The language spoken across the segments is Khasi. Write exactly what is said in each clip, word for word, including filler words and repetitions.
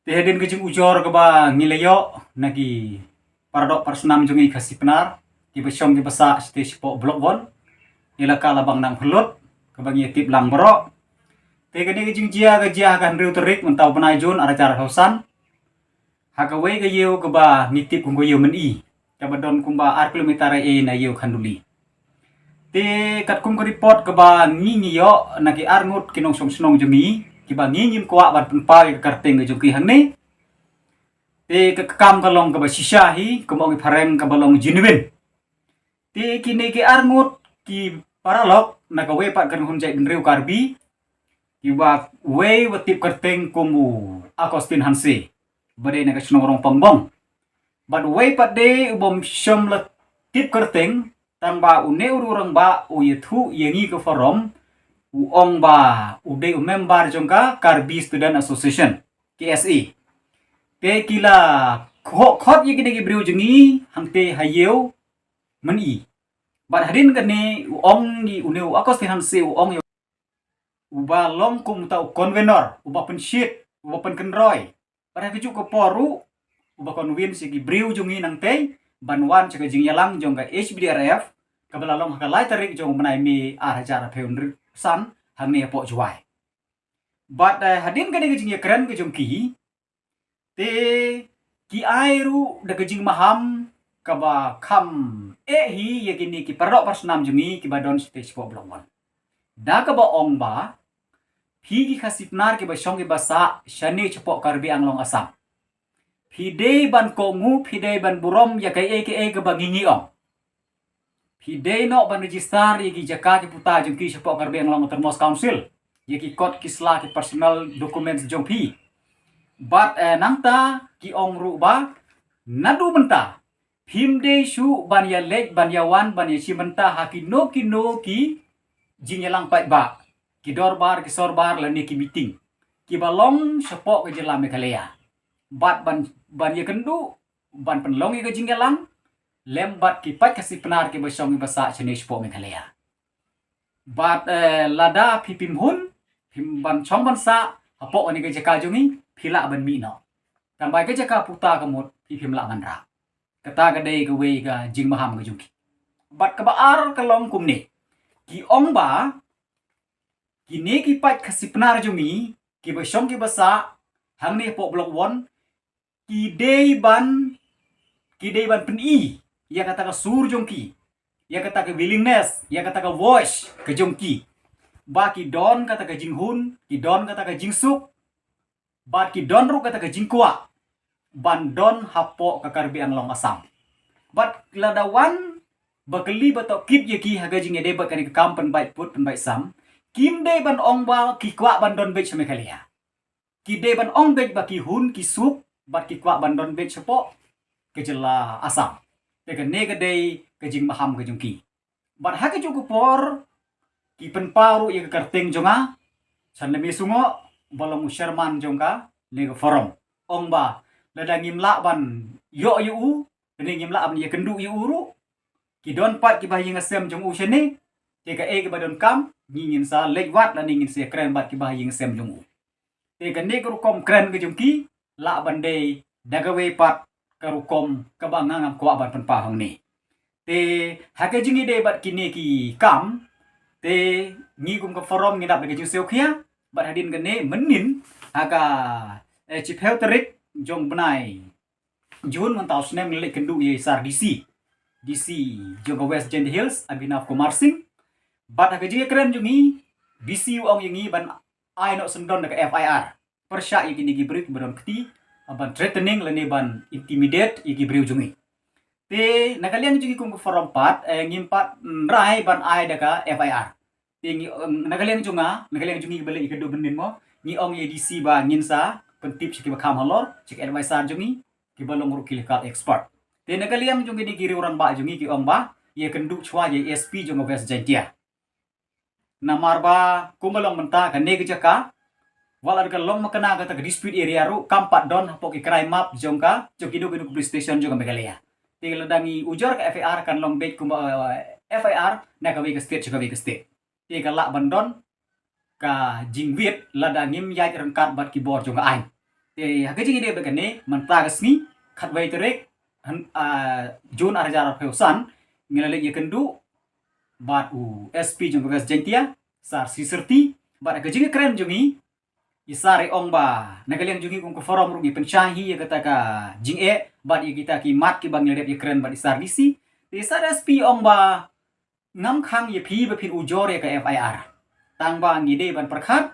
Te hadien ka jingujor kaba ngi la ïoh na ki paradoh parasnam jong ngi Khasi Pnar, kiba shong kiba sah shatei shapoh Block One, ïalaka Labang Nangphyllut, kaba ngi ïatip lang baroh. Te kane ka jingjia ka jia ha ka hynriew tarik mynta u bnai Jun arhajar arphew san. Ha kawei ka ïew kaba ngi tip kum ka ïew Myni, kaba don kumba ar kilometer ei na ïew Khanduli. Te katkum ka report kaba ngi ngi ïoh na ki arngut ki nongshong shnong jong ngi, kiba ngi ngim kwah ban pynpaw ïa ka kyrteng ka jong ki hangne. Te ka kam ka long kaba shisha hi, kumba ong ki phareng kaba long genuine. Te kine ki arngut ki paralok na kawei pat ka ri hun jaitbynriew Karbi, kiba wei wa tip kyrteng kum u Augustine Hanse, ba dei na ka shnong Rongpangbong. Bad wei pat de u bym shym la tip kyrteng, tang ba une u rangbah u ïathuh ïa ngi ka forum, u ong ba u dei u member jong ka Karbi Student Association, K S A. Te ki la khoh khot ïa kine ki briew jong ngi hangtei ha ïew Myni. Bad hadien kane u ong ïa une u Augustine Hanse, u ong ïa uba long kum uta u convenor, uba pynshit, uba pynkynroi. Bad ha kajuh ka por ruh uba convince ïa ki briew jong ngi nangtei ban wan sha ka jingïalang jong ka H B D R F, kaba la long ha ka lai tarik jong u bnai May arhajar arphew san, hangne hapoh Jowai. Bad, eh, hadien kane ka jingïakren ka jong ki, te ki ai ruh da ka jingmaham kaba kham eh hi ïa kine ki paradoh parasnam jong ngi kiba don shatei shapoh Block One. Da kaba ong ba phi ki Khasi Pnar kiba shong kiba sah shane shapoh Karbi Anglong Assam, phi dei ban kohnguh, phi dei ban burom ïa kaei kaei kaba ngi ngi ong. Phi dei noh ban register ïa ki jaka ki puta jong ki shapoh Karbi Anglong Autonomous Council, ïa ki kot ki sla, ki personal documents jong phi. Bad, eh, nangta ki ong ruh ba naduh mynta phim dei shuh ban ïaleit, ban ïawan, ban ïashim bynta ha kino kino ki jingïalang paidbah, ki dorbar, ki sorbar lane ki meeting kiba long shapoh ka jylla Meghalaya. Bad ban, ban ïakynduh ban pynlong ïa ka jingïalang lem bad ki paid Khasi Pnar kiba shong kiba sah shane shapoh Meghalaya. Bad, eh, lada phi phim hun, phim ban shong ban sah hapoh kane ka jaka jong ngi, phi lah ban mih noh. Tang ba ka jaka puta ka mut phi phim lah ban rah. Kata ka dei kawei ka jingmaham ka jong ki. Bad kaba ar ka long kumne. Ki ong ba kine ki paid Khasi Pnar jong ngi kiba shong kiba sah hangne hapoh Block One, ki dei ban, ki dei ban pyni ïa kata ka sur jong ki, ïa kata ka willingness, ïa kata ka voice ka jong ki, ba ki don kata ka jinghun, ki don kata ka jingsuk, bad ki don ruh kata ka jingkwah ban don hapoh ka Karbi Anglong Assam. Bad lada wan ba kylli ba tohkit ïa ki ha ka jingïadei bad kane ka kam pynbeit put pynbeit sam, kim dei ban ong ba ki kwah ban don beit sha Meghalaya. Ki dei ban ong beit ba ki hun, ki suk, bad ki kwah ban don beit shapoh ka jylla Assam. Te kane ka dei ka jingmaham ka jong ki. Bad ha kajuh ka por ki pynpaw ruh ïa ka kyrteng jong nga, San Lame Sungoh, ba long u chairman jong kane ka forum. Ong ba lada ngim lah ban ïoh ïa u, lane ngim lah ban ïakynduh ïa u ruh, ki don pat kiba ha ïing ha sem jong u shane, te kaei kaba donkam, ngi ngin sa leit wad lane ngin sa ïakren bad kiba ha ïing ha sem jong u. Te kane ka rukom kren ka jong ki lah ban dei da kawei pat ka rukom kaba nga ngam kwah ban pynpaw hangne. Te ha ka jingïadei bad kine ki kam, te ngi kum ka forum ngi dap da ka jingsngewkhia, bad hadien kane mynnin ha ka, eh, shiphew tarik jong bnai June mynta u snem ngi leit kynduh ïa i Sir D C, D C jong ka West Jaintia Hills, Abhinav Kumar Singh. Bad ha ka jingïakren jong ngi, D C u ong ïa ngi ban ai noh syndon da ka F I R pyrshah ïa kine ki briew kiba don kti, ban threatening lane ban intimidate ïa ki briew jong ngi. Te na ka liang jong ngi kum ka forum pat, eh, ngim pat, mm, rai ban ai da ka F I R. Te ngi, em, na ka liang jong nga, na ka liang jong ngi kiba leit ïakynduh mynnin mo, ngi ong ïa D C ba ngin sa pyntip sha kiba kham halor, sha ki advisor jong ngi, kiba long ruh ki legal expert. Te na ka liang jong kine ki riew rangbah jong ngi ki ong ba ïakynduh shuwa ïa i S P jong ka West Jaintia. Namar ba kumba long mynta kane ka jaka, wat la ka long makna kata ka dispute area ruh, kam pat don hapoh ki crime map jong ka, jong kino kino ki police station jong ka Meghalaya. Te lada ngi ujor ka F I R kan long beit kumba, eh, F I R na kawei ka state sha kawei ka state. Te ka lah ban don ka jingwit lada ngim ïaid ryngkat bad ki bor jong ka aiñ. Te ha ka jingïadei bad kane, mynta ka sngi khatwei tarik, ah, June ar hajar arphew san, ngi la leit ïakynduh bad u S P jong ka West Jaintia, Sir C Syrti, bad ha ka jingïakren jong ngi, i Sir i ong ba na ka liang jong ngi kum ka forum ruh ngi pynshai hi ïa kata ka jingeh bad ïa kita ki mat kiba ngi la dep ïakren bad i Sir D C. Te i Sir S P i ong ba ngam khang ïa phi ba phin ujor ïa ka F I R. Tang ba ngi dei ban pyrkhat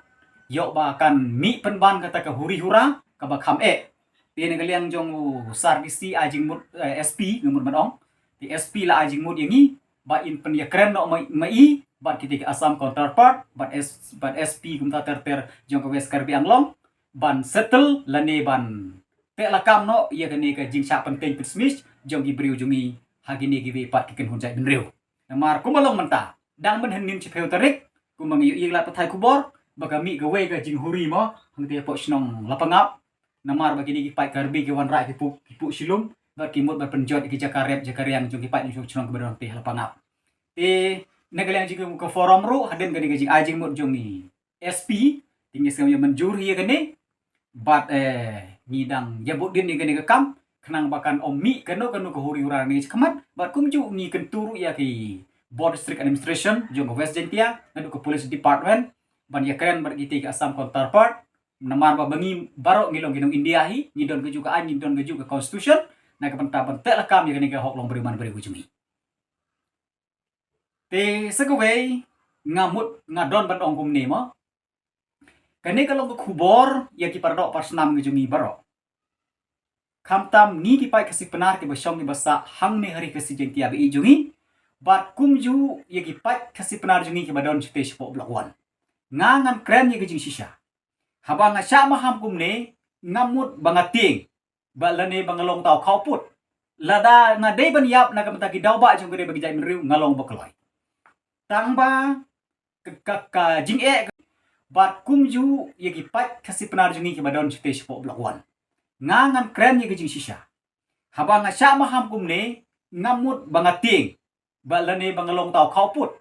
ïoh ba kan mih pynban kata ka huri hura kaba kham eh. Te na ka liang jong u Sir D C ai jingmut, eh, S P nga mut ban ong. Te S P la ai jingmut ïa ngi ba in pynïakren noh ma, ma i bad kita ki Assam counterpart bad S, bad S P kumta ter ter jong ka West Karbi Anglong ban settle lane ban teh lakam noh ïa kane ka jingshah pynteng pynsmit jong ki briew jong ngi ha kine kiwei pat ki kynhun jaitbynriew. Namar kumba long mynta, dang mynhynnin shiphew tarik, kumba ngi ïohi lad pathai khubor ba ka mih kawei ka jinghuri mo hangtei hapoh shnong Lapangap. Namar ba kine ki paid Karbi ki wanrah ki puh, ki puh shilum bad ki mut ban pynjot ïa ki jaka rep jaka riang jong ki paid nongshong shnong kiba don hangtei ha Lapangap. Te na ka liang jong ka forum ruh hadien kane ka jingai jingmut jong ngi S P, te ngi sngewbha ïa mynjur hi ïa kane. Bad, eh, ngi dang ïa bud dien ïa kane ka kam khnang ba kan ym mih kano kano ka huri hura ngi shakhmat. Bad kumjuh ngi kyntu ruh ïa ki Border District Administration jong ka West Jaintia naduh ka Police Department ban ïakren bad kita ki Assam counterpart. Namar ba, ba ngi baroh ngi long ki nong India hi, ngi don kajuh ka aiñ, ngi don kajuh ka constitution, na ka bynta ban teh lakam ïa kane ka hok long briew man briew ka jong ngi. Te sa kawei nga mut nga don ban ong kumne mo. Kane ka long ka khubor ïa ki paradoh parasnam ngi jong ngi baroh. Khamtam ngi ki paid Khasi Pnar kiba shong kiba sah hangne ha ri Khasi Jaiñtia ba ïeit jong ngi. Bad kumjuh ïa ki paid Khasi Pnar jong ngi kiba don shatei shapoh Block One. Nga ngan kren ïa ka jingshisha. Haba nga shah maham kumne, nga mut ba nga tieng. Ba lane ba nga long tau khawput. Lada nga dei ban ïap na ka bynta ki daw ba jong ka ri bad ki jaitbynriew nga long ba kloi. Tang ba ka, ka, ka jingeh ka, bad kumjuh ïa ki paid Khasi Pnar jong ngi kiba don shatei shapoh Block One. Nga ngan kren ïa ka jingshisha. Haba nga shah maham kumne, nga mut ba nga tieng. Ba lane ba nga long tau khawput.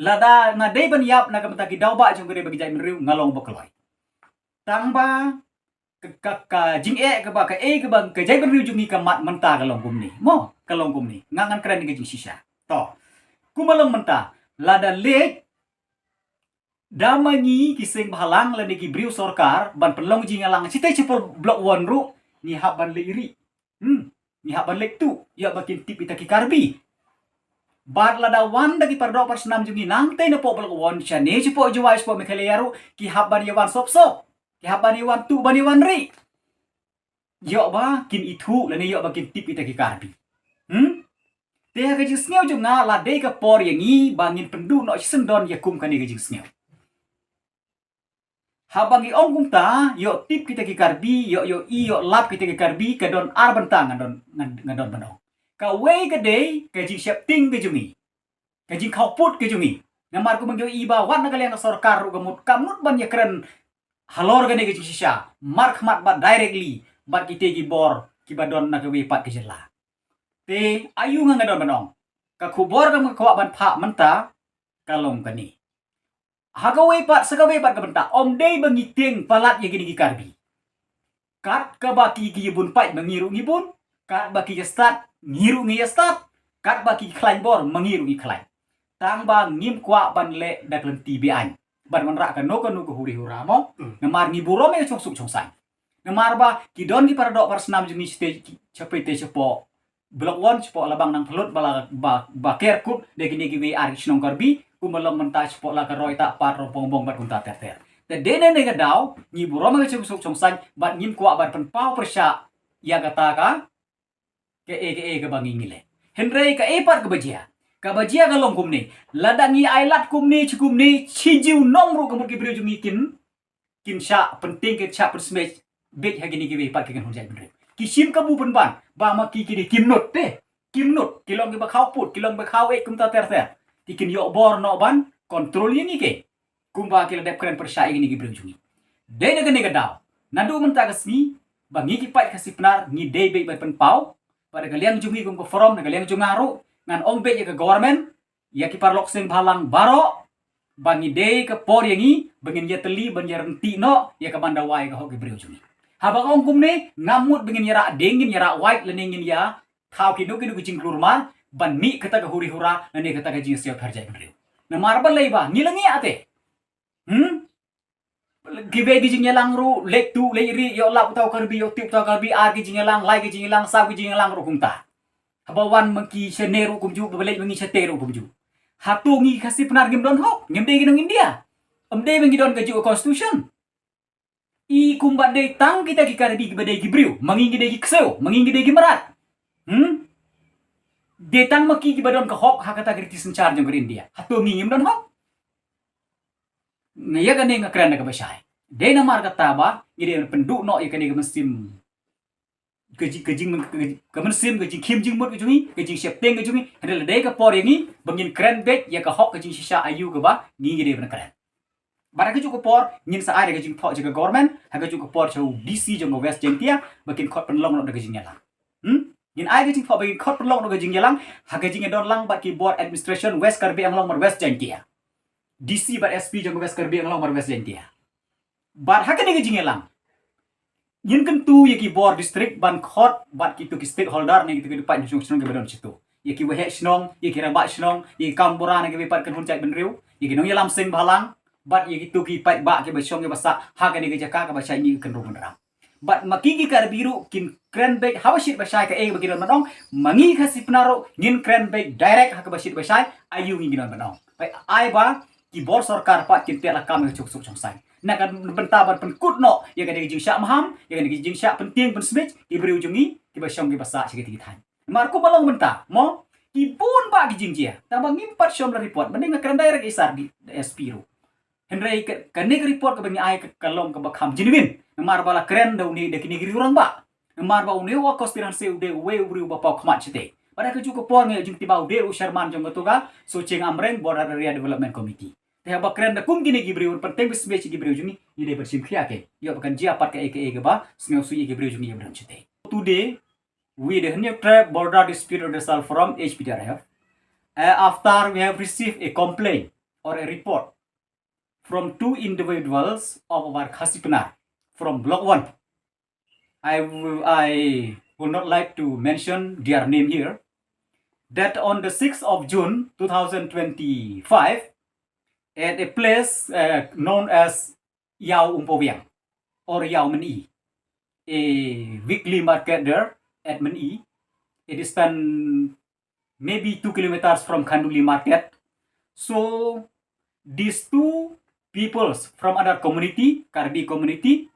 Lada nga dei ban ïap na ka bynta ki daw ba jong ka ri bad ki jaitbynriew nga long ba kloi. Tang ba ka, ka, ka jingeh kaba kaei kaba ka jaitbynriew jong ngi ka mad mynta ka long kumne. Mo, ka long kumne. Nga ngan kren ïa ka jingshisha. To. Kumba long mynta, lada leit da ma ngi ki seng bhalang lane ki briew sorkar ban pynlong jingïalang shatei shapoh Block One ruh ngi hap ban leit rieh. Hmm. Ngi hap ban leit tuh ïa ba kin tip ita ki Karbi. Bad lada wan da ki paradoh parasnam jong ngi nangtei napoh Block One shane shapoh Jowai shapoh Meghalaya ruh ki hap ban ïa wan sop sop. Ki hap ban ïa wan tuh ban ïa wan rieh. Ïoh ba kin ithuh lane ïoh ba kin tip ita ki Karbi. Hmm? Te ha ka jingsngew jong nga la dei ka por ïa ngi ba ngin pynduh noh shisyndon ïa kum kane ka jingsngew. Haba ngi ong kumta, ïoh tip kita ki Karbi, ïoh, ïoh i, ïoh lap kita ki Karbi, ka don ar bynta nga don, nga, nga don ban ong. Kawei ka dei ka jingsheptieng ka jong ngi. Ka jingkhawput ka jong ngi. Namar kumba ngi ïohi ba wat na ka liang ka sorkar ruh ka mut, ka mut ban ïakren halor kane ka jingshisha markhmat bad directly bad kita ki bor kiba don na kawei pat ka jylla. Te aïu nga nga don ban ong. Ka khubor kaba nga kwah ban phah mynta ka long kane. Ha kawei pat, sa kawei pat ka bynta, ym dei ba ngi tieng palat ïa kine ki Karbi. Kat kaba ki, ki ïa bun paid ma ngi ruh ngi bun, kat ba ki ïa stad, ngi ruh ngi ïa stad, kat ba ki khlaiñ bor ma ngi ruh ngi khlaiñ. Tang ba ngim kwah ban leh da ka lynti be-aiñ ban wanrah kano kano ka huri hura mo. Hmm. Namar ngi burom ïa ka shongsuk shongsaiñ. Namar ba ki don ki paradoh parasnam jong ngi shatei, shapoh, tei shapoh Block One shapoh Labang Nangphyllut ba la, ba, ba ker kut da kine kiwei ar ki shnong Karbi, kumba long mynta shapoh la ka Roitah, Pat, Rongpongbong bad kumta ter ter. Te dei na kane ka daw ngi burom ïa ka shongsuk shongsaiñ bad ngim kwah ban pynpaw pyrshah ïa kata ka, kaei kaei kaba ngi ngi leh. Hynrei kaei pat kaba jia? Kaba jia ka long kumne. Lada ngi ailad kumne shi kumne, shi junom ruh ka mut ki briew jong ngi kin kin shah pyntieng, kin shah pynsmej beit ha kine kiwei pat ki kynhun jaitbynriew. Ki shim kabu pynban ba ma ki kine kim nud te. Kim nud, ki long kiba khawput, ki long ba khawei kumta ter ter. Te kin ïoh bor noh ban control ïa ngi ke. Kumba ki la dep kren pyrshah ïa kine ki briew jong ngi. Dei na kane ka daw, naduh mynta ka sngi ba ngi ki paid Khasi Pnar ngi dei beit ban pynpaw. Bad na ka liang jong ngi kum ka forum, na ka liang jong nga ruh ngan ong beit ïa ka government, ïa ki paralok seng bhalang baroh, ba ngi dei ka por ïa ngi ba ngin ïatylli ban ïaryntih noh ïa ka ban dawa ïa ka hok ki briew jong ngi. Haba nga ong kumne, ngam mut ba ngin ïarah dieng, ngin ïarah wait, lane ngin ïa thaw kino kino ki jingklur mar ban mih kata ka huri hura lane kata ka jingïasiaw pher jaitbynriew. Namar balei ba ngi la ngiah te. Hmm? Kiwei ki jingïalang ruh, leit tuh leit rieh, ïoh lap uta u Karbi, ïoh tip uta u Karbi, ar ki jingïalang, lai ki jingïalang, saw ki jingïalang ruh kumta. Haba wan ma ki shane ruh kumjuh, ba leit ma ngi shate ruh kumjuh. Hato ngi Khasi Pnar ngim don hok, ngim dei ki nong India? Ym dei ba ngi don kajuh ka constitution? I kumba dei tang kita ki Karbi kiba dei ki briew, ma ngi ngi dei ki ksew, ma ngi ngi dei ki mrad. Hmm? Dei tang ma ki kiba don ka hok ha kata ka riti synshar jong ka ri India. Hato ngi ngim don hok? Nga ïa kane nga kren da kaba shai. Dei namar kata ba ngi dei pynduh noh ïa kane ka mynsiem, ka ji-, ka jing-, ka ji-, ka mynsiem, ka jingkhim jingmut ka jong ngi, ka jingsheptieng ka jong ngi. Hynrei la dei ka por ïa ngi ba ngin kren beit ïa ka hok ka jingshisha aïu kaba ngi ngi dei ban kren. Bad ha kajuh ka por ngin sa ai da ka jingthoh jong ka government, ha kajuh ka por sha u D C jong ka West Jaintia ba kin khot pynlong noh da ka jingïalang. Hmm? Ngin ai ka jingthoh ba kin khot pynlong noh da ka jingïalang ha ka jingïadon lang bad ki bor administration West Karbi Anglong bad West Jaintia. D C bad S P jong ka West Karbi Anglong bad West Jaintia. Bad ha kane ka jingïalang ngin kyntu ïa ki bor district ban khot bad kito ki stakeholder ne kito ki paid nongshong shnong kiba don shato. Ïa ki waheh shnong, ïa ki rangbah shnong, ïa ki kam bura ne kiba pat kynhun jaitbynriew, ïa ki nongïalam seng bhalang, bad ïa kito ki paidbah kiba shong kiba sah ha kane ka jaka kaba shai mih ka kynrung kynram. Bad ma ki ki Karbi ruh kin kren beit haba shit ba shai kaei ba ki don ban ong, ma ngi Khasi Pnar ruh ngin kren beit direct ha kaba shit ba shai aïu ngi ki don ban ong. Peit ai ba ki bor sorkar pat kin tied lakam ïa ka jingsuk jingsaiñ. Na ka bynta ban pynkut noh ïa kane ka jingshah maham, ïa kane ka jingshah pyntieng pynsmit ki briew jong ngi kiba shong kiba sah sha kitei ki thaiñ. Namar kumba long mynta mo, ki bun bah ki jingjia. Tangba ngim pat shym la report, mynne nga kren direct ïa i Sir D-, S P ruh. Hynrei ka, kane ka report kaba ngi ai ka, ka long kaba kham genuine. Namar ba la kren da une da kine ki rangbah. Namar ba une u Augustine Hanse u dei uwei u briew uba paw khmat shatei. Bad ha kajuh ka por nga ïoh jingtip ba u dei u chairman jong kato ka Sohcheng Amreng Border Area Development Committee. Te haba kren da kum kine ki briew, pyntieng pynsmit ki briew jong ngi, ngi dei ban shim khia ki. Ïoh ba kan jia pat kaei kaei kaba sngewsih ïa ki briew jong ngi ïa ba don shatei. Today, we the Hynñiewtrep Border Dispute Redressal Forum, H P D R F, uh, after we have received a complaint or a report from two individuals of our Khasi Pnar from Block one. I will, I will not like to mention their name here. That on the sixth of June two thousand twenty-five, at a place, uh, known as Ïew Umpowiang or Ïew Myni, a weekly market there at Myni, a distance maybe two kilometers from Khanduli market. So these two peoples from other community, Karbi community,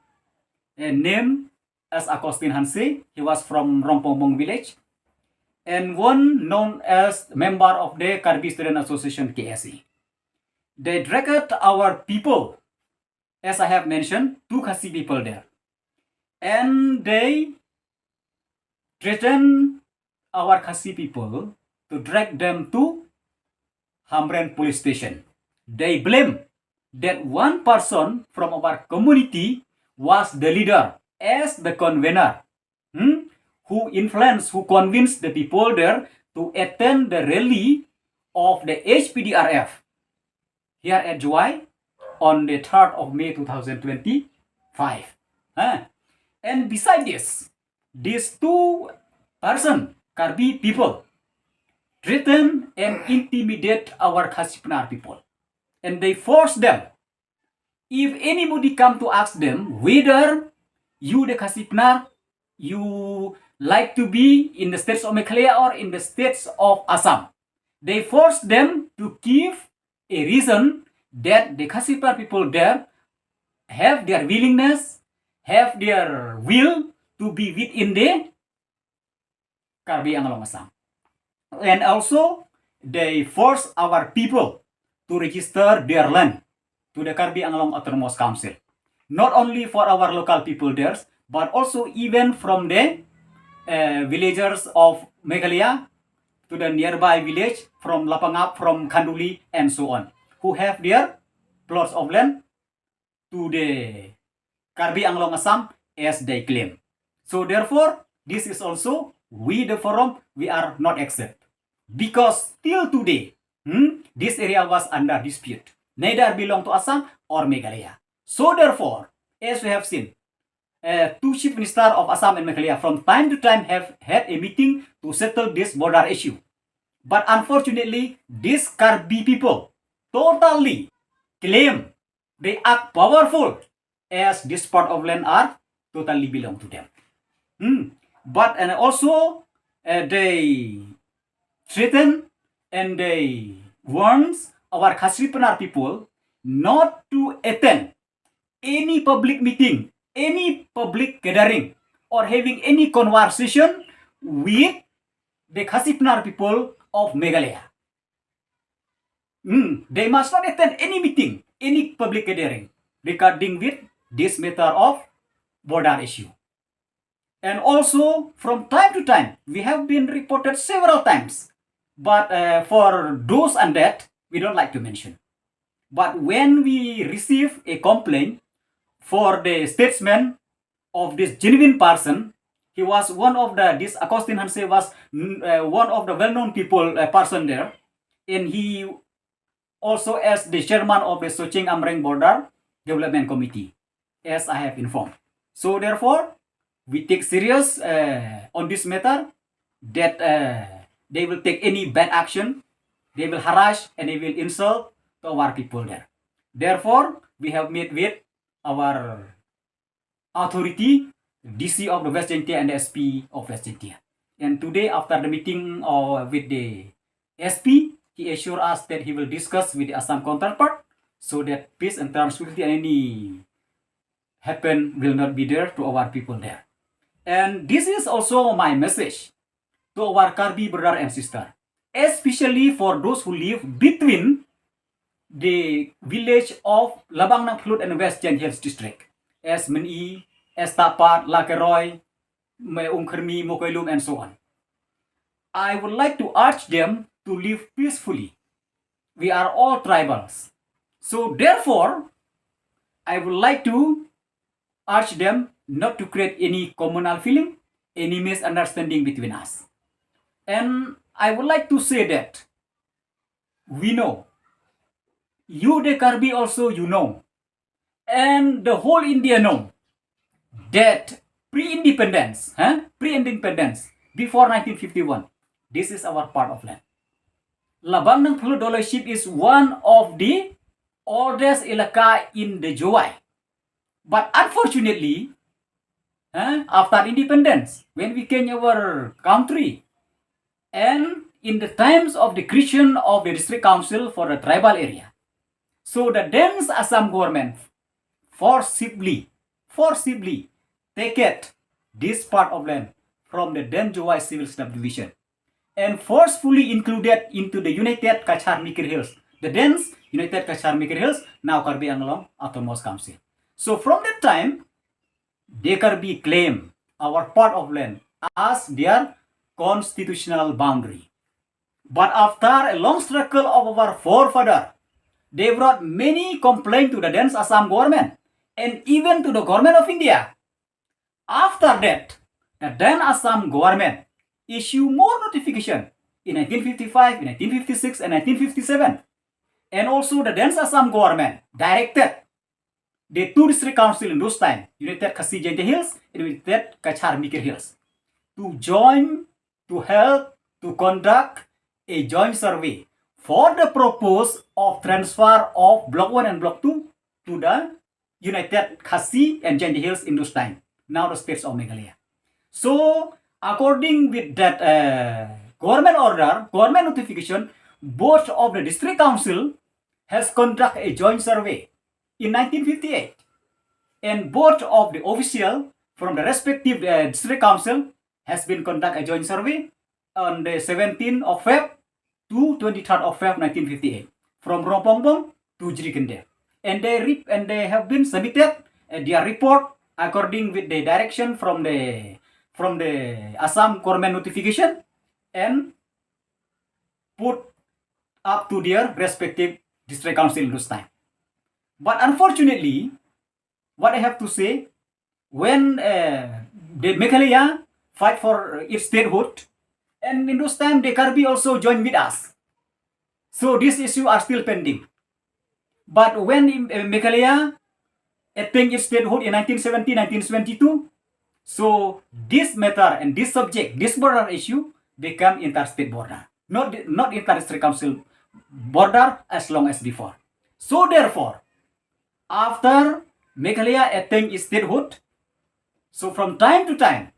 a name as Augustine Hanse, he was from Rongpongbong village, and one known as member of the Karbi Student Association, K S A. They dragged our people, as I have mentioned, two Khasi people there. And they threaten our Khasi people to drag them to Hamren police station. They blame that one person from our community was the leader, as the convener, hmm, who influenced, who convinced the people there to attend the rally of the H P D R F here at Jowai on the third of May two thousand twenty-five. Huh? And beside this, these two person, Karbi people, threaten and intimidate our Khasi Pnar people. And they force them. If anybody come to ask them whether you, the Khasi Pnar, you like to be in the states of Meghalaya or in the states of Assam, they force them to give a reason that the Khasi Pnar people there have their willingness, have their will to be within the Karbi Anglong Assam. And also, they force our people to register their land to the Karbi Anglong Autonomous Council. Not only for our local people there, but also even from the, uh, villagers of Meghalaya to the nearby village, from Lapangap, from Khanduli, and so on, who have their plots of land to the Karbi Anglong Assam as they claim. So therefore, this is also, we the forum, we are not accept. Because till today, hmm, this area was under dispute. Neither belong to Assam or Meghalaya. So therefore, as we have seen, uh, two chief minister of Assam and Meghalaya from time to time have had a meeting to settle this border issue. But unfortunately, these Karbi people totally claim they are powerful as this part of land are totally belong to them. Hmm. But and also uh, they threaten and they warns our Khasi Pnar people not to attend any public meeting, any public gathering, or having any conversation with the Khasi Pnar people of Meghalaya. Hmm, they must not attend any meeting, any public gathering regarding with this matter of border issue. And also, from time to time, we have been reported several times. But uh, for those and that, we don't like to mention. But when we receive a complaint for the statement of this genuine person, he was one of the, this Augustine Hanse was mm, uh, one of the well-known people, uh, person there, and he also as the chairman of the Socheng Amreng Border Development Committee, as I have informed. So therefore, we take serious uh, on this matter that uh, they will take any bad action, they will harass and they will insult to our people there. Therefore, we have met with our authority, D C of the West Jaintia and the S P of West Jaintia. And today, after the meeting uh, with the S P, he assured us that he will discuss with the Assam counterpart so that peace and tranquility and any happen will not be there to our people there. And this is also my message to our Karbi brother and sister, especially for those who live between the village of Labang Nangphlut and West Jaintia Hills District, as Mani, as Tapat, Lakeroi, Umkhermi, Mokoilum, and so on. I would like to urge them to live peacefully. We are all tribals. So therefore, I would like to urge them not to create any communal feeling, any misunderstanding between us. And I would like to say that we know, you the Karbi also you know, and the whole India know that pre-independence, huh? Pre-independence, before nineteen fifty-one, this is our part of land. Labang Nangphlut Doloi Ship is one of the oldest elaka in the Jowai. But unfortunately, huh, after independence, when we gain our country, and in the times of the creation of the district council for the tribal area, so the then Assam government forcibly, forcibly take it this part of land from the then Jowai civil subdivision and forcefully included into the United Cachar Mikir Hills, the then United Cachar Mikir Hills, now Karbi Anglong Autonomous Council. So from that time, the Karbi claim our part of land as their constitutional boundary. But after a long struggle of our forefather, they brought many complaints to the then Assam government and even to the government of India. After that, the then Assam government issued more notification in nineteen fifty-five, in nineteen fifty-six, and nineteen fifty-seven. And also the then Assam government directed the two district council in those time, United Khasi Jaintia Hills and United Cachar Mikir Hills, to join, to help, to conduct a joint survey for the purpose of transfer of Block one and Block two to the United Khasi and Jaintia Hills in those time, now the states of Meghalaya. So, according with that uh, government order, government notification, both of the district council has conducted a joint survey in nineteen fifty-eight, and both of the official from the respective uh, district council has been conduct a joint survey on the seventeenth of Feb to twenty-third of Feb nineteen fifty-eight from Rongbong to Jirikindel, and they re- and they have been submitted uh, their report according with the direction from the from the Assam government notification and put up to their respective district council in those time. But unfortunately, what I have to say, when uh, the Meghalaya fight for its statehood, and in those time the Karbi also joined with us. So these issues are still pending. But when uh, Meghalaya attained its statehood in nineteen seventy, nineteen seventy-two. So this matter and this subject, this border issue, become inter-state border, not, not inter-district council border as long as before. So therefore, after Meghalaya attained its statehood, so from time to time,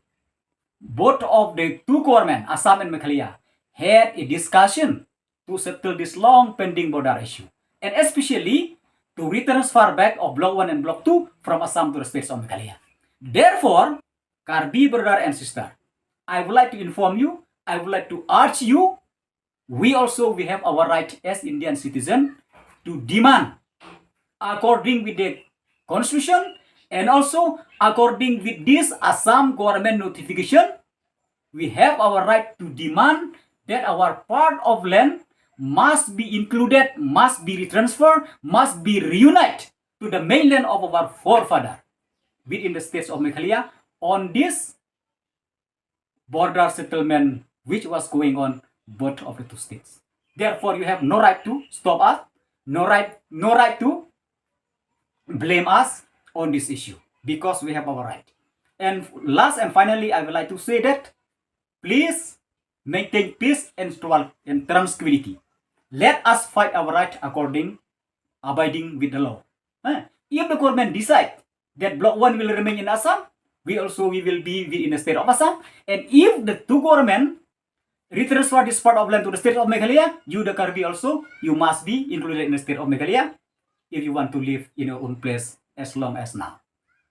both of the two government, Assam and Meghalaya, had a discussion to settle this long pending border issue, and especially to retransfer back of Block one and Block two from Assam to the states of Meghalaya. Therefore, Karbi brother and sister, I would like to inform you, I would like to urge you, we also, we have our right as Indian citizen to demand according with the constitution, and also according with this Assam government notification, we have our right to demand that our part of land must be included, must be retransferred, must be reunited to the mainland of our forefather within the states of Meghalaya on this border settlement which was going on both of the two states. Therefore, you have no right to stop us, no right, no right to blame us on this issue, because we have our right. And last and finally, I would like to say that please maintain peace and, and tranquility. Let us fight our right according, abiding with the law. Eh, if the government decide that Block one will remain in Assam, we also, we will be within the state of Assam. And if the two government retransfer this part of land to the state of Meghalaya, you, the Karbi, also, you must be included in the state of Meghalaya if you want to live in your own place as long as now.